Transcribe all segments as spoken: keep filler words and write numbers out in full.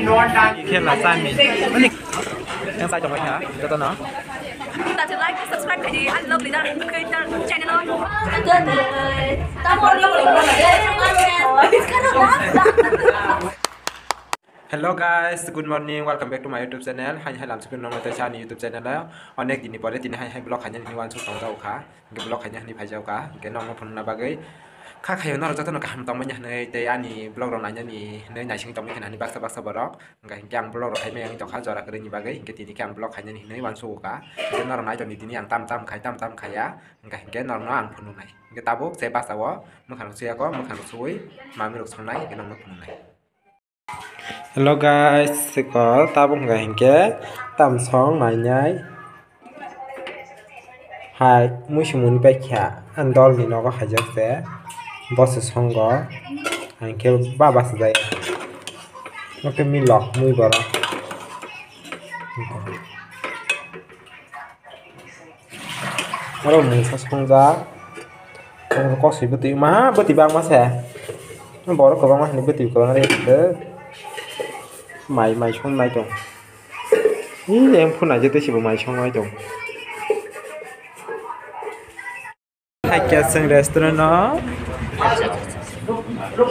Khela chami. Ani yang sai tongkha jotono. Like, subscribe khaidi, ani vlog leader, channel o. Hello guys, good morning, welcome back to my YouTube channel. Hai hai lam sipin nong tei ani YouTube channel o. Onek dini pore tini hai hai vlog khainani wansuk tongjao kha. Hingke vlog khaina hinwi phaijao kha, hingke nokno phunukna bagwi kha khayo norok jotono kaham tongmani hinwi tei ani vlog rok nainani hinwi naising tongwi kha ani baksa baksa borok. Hingke hingke ang vlog rok khaimai wng tongkha jora kwrwini bagwi, hingke tini khe ang vlog khainani hinwi uansukgo kha. Hingke norok naitoni tini ang tam tam khai tam tam khaiya, hingke hingke norokno ang phunuknai. Hingke tabuk se basao mwkhang rok suyako, mwkhang rok suwi manwi rok songnai, hingke nokno phunuknai. Hello guys, siko tabuk hwnka hinkhe tamsong nainai hai muisumuni paikha ani dolni nogo haijak se boso songo hinkhe ba bachajai oke milo mui borok. Oro mungsa songjak. Oro kosoi bwtwi ma bwtwi bangma se. Borok kwbangma hinwi bwtwi kwbangma rw mai mai song nai tong. Ih, yang phunai je tei sibo mai song nai tong. Haikya chwng restaurant o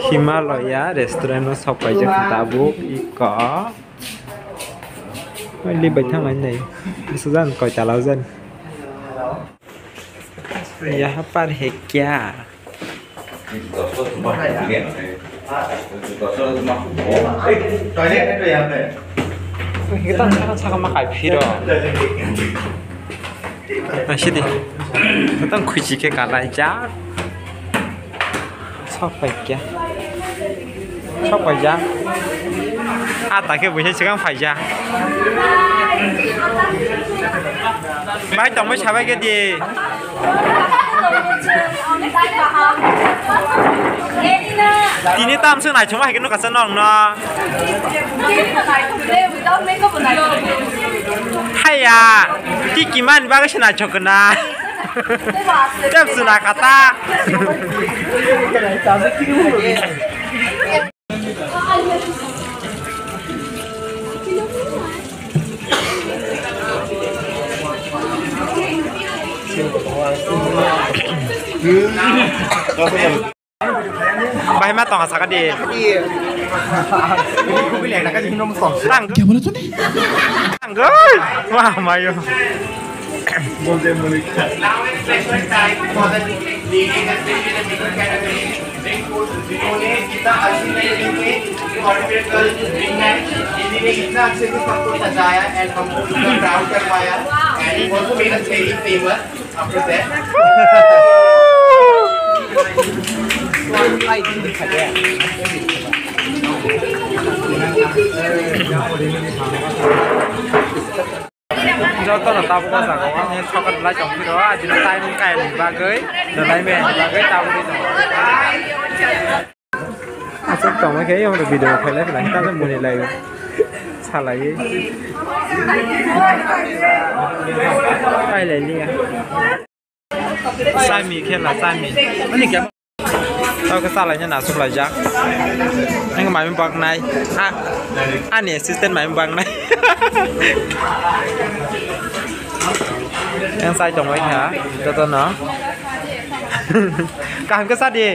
Himalaya restaurant o sok paijak tabuk iko. Oi, li bai thang lai nai. Bisa jan koi tala jan. Yaha par hai kya? Kita saka saka makai phiro. Naisidi. Tang khuchi khe kalai jak. Sok pai kya? Sok pai jak. A ta khe buisai swkang phai jak. Bai tongmai sabai khe di. Tini tamswk naithoma hai khe nukha sa nokno. Haiya, tiki mani bagwi se naithok gwnang. Tep suna kata. Bahai ma tonga saka di. Tang. Tang goi. Wah, mayo. जिन्होंने इतना अजीब तरीके से ordinate girl को dream night, दीदी ने इतना अच्छे से सबको सजाया एंड हमको इतना प्राउड करवाया and also made us very famous. Joto no tabuk o jaga o ang sokar lai tong phiro, ajino time kai ni bagwi, no lai me ni bagwi tabuk ri tongo. Aswk tongma khe, omo video khailai phailai, tamo muni lai o. Salai. Pailai liya. Sami khela, sami. Tamo khe salai na, nasuk lai jak. Ang mami bak nai. Ah, ani assistant mami bak nai. Yang sai tong wai kha, joto no. Kaham khe sadi.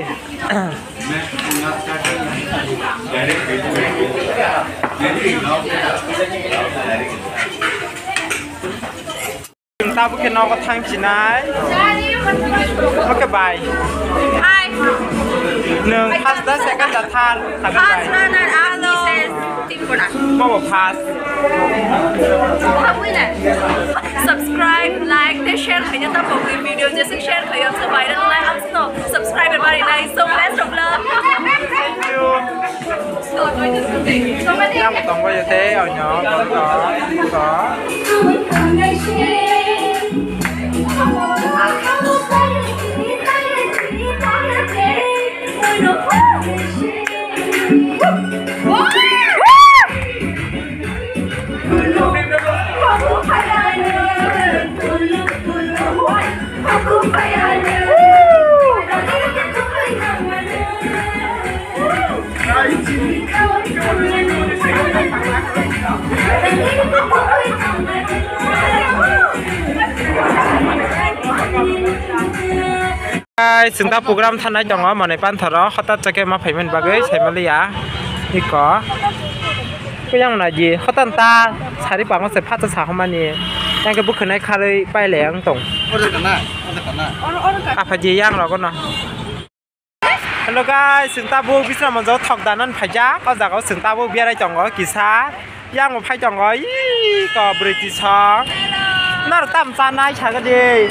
Tabuk khe nogo thang chinai. Okay, bye. Hi. Nwng first da, second da, third? First runner up, Missus Tripura. Bobo first. Subscribe, like, tei share khaina ta pogwi video, jeswk share khaio, so viral lai, ang no subscriber bari lai, so best of luck. Thank you. Yang tongbaio tei oino borok rok. Ai, chwng ta program thanai tongo, manwi panthoro, hotat chake ma phaimani bagwi saimaliya. Iko. Kuyang naji, hotan ta sari pango se phacha sahomani. Yang ke bukhanai kharwi paile ang tong. Aphaji yang rogo no. Hello guys, chwng ta bo Bisramganj o thok danan phaijak. O jaga o chwng ta bo berai tongo kisa. Yang bo phai tongo, ii, ko bwrwi tisong. Nor tam chanai saga di.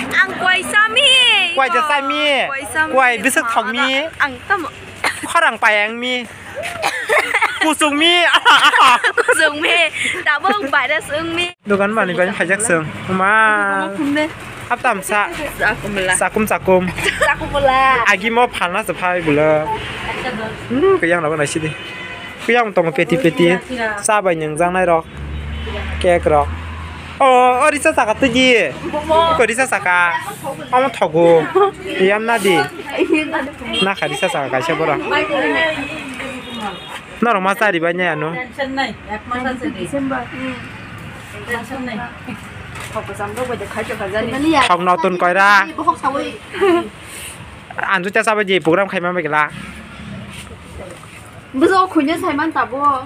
Ang kwai chami. Kwai ja chami. Kwai chami. Kwai bisik thok mi. Ang tam. Khorang payang mi. Kusung mi. Kusung mi. Tabuk virus wng mi. Dogan mani bai phaijak chwng. Ma. Haptam sa. Sakumla. Sakum sakum. Sakumla. Agi mo phalna se phai bulo. Hmm, kuyang rabo naisidi. Kuyang tongo peti peti. Cha bai nwngjak nai rok. Cake rok. O, o risa saka tigi. Ko risa saka. Omo thogo. Yam nadi. Nakha risa saka kaisa bora. Norok ma chari bai nai ano. Thok notun koira. Anju cha sabai je program khaima bai gela. Bujo khunya saiman tabo.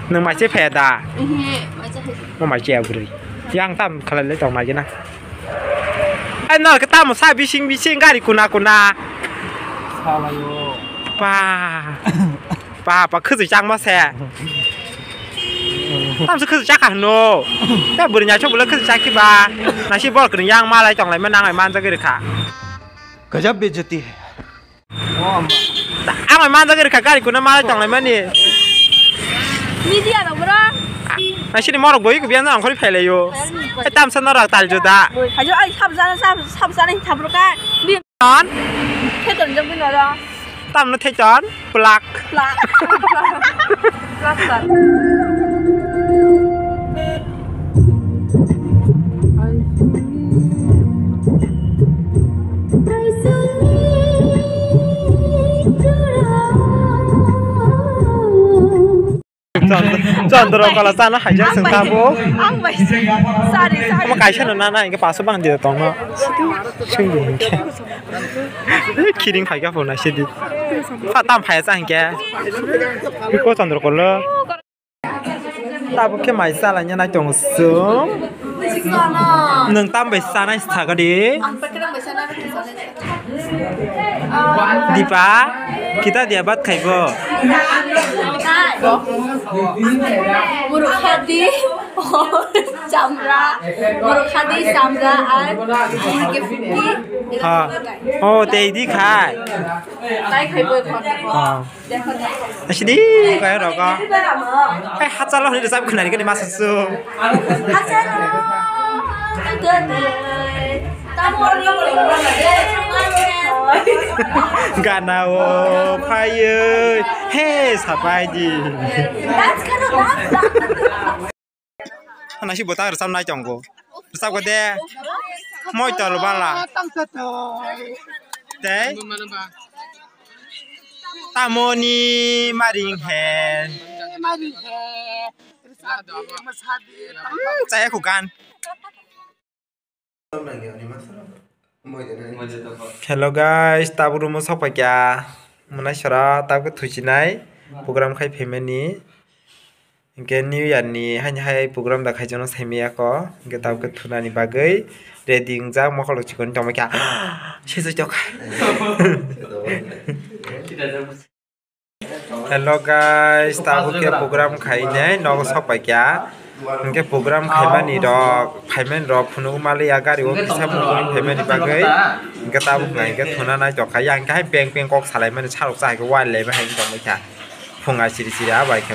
Nang mai che phaya da. Ehe, mai che phaya. Mo mai che abri. Yang tam khalai le tong mai na. Ai no ke tam sa bising bising gari kuna kuna. Salayo. Pa. Pa pa khujui chang ma se. Tam se khujui chaka no. Ta buri nya chok bula khujui chaki ba. Na si bol kring yang malai tong lai ma nang ai man jagri kha. Gajab bejati hai. Ang bai manjak rikha gari kuna malai tonglai mani. Media rok bro. Asini morok boi kubiang nang khori phailaio. Ai tamsa norok tal juda. Hajo ai sabjana sab sabjana thabroka. Ton. Theton jok bino ro. Tamno theton plak. Plak. Plak. Chandra kala chana haijak sung tabo. Ang bai sari sari. Omo kaisa no nana hingke paso bang dia tongno. Sing di hingke. Kiring phai ga phone sidi. Pha tam phai sa hingke. Ko Chandra kala. Tabuk khe mai chalai nai tongo chwng. Nwng tam bai chanai sa kha di? Dipa, kita dia bat khaibo. Muruk hadi, chamra, muruk hadi, chamra, ar, ha. Oh, tei di khai. Tei khai bo. Ha. Asidi, kaya rogo. Eh, hachalo hini rwchap khwnani kani masa su. Gana o phaiyo, he sapai di. Nasi bota rwchap nai tongo. Rwchap ko de. Moi tol bala. Tei. Tamoni maring he. Hmm, chaya khukan. Hello guys, tabuk room o sok paikha. Mwnai sora tabuk thuisinai program khai phaimani. Hinkhe New Year ni haini hai program da khaijakno saimaya kho. Hinkhe tabuk khe thunani bagwi ready wngjak, mokol rok chikon tongbaikha. Sejak tok. Hello guys, tabuk khe program khainai nogo sok paikha. Hinkhe program khaimani rok, phaimani rok phunuk maliya gari o kisa phunuk phaimani bagwi. Hinkhe tabuk nai hinkhe thuna nai tongkha. Yang khe hai peng peng kok salaimani sarok cha hai khe wal laibai hai tongbaikha. Phunga siri siri abai khe.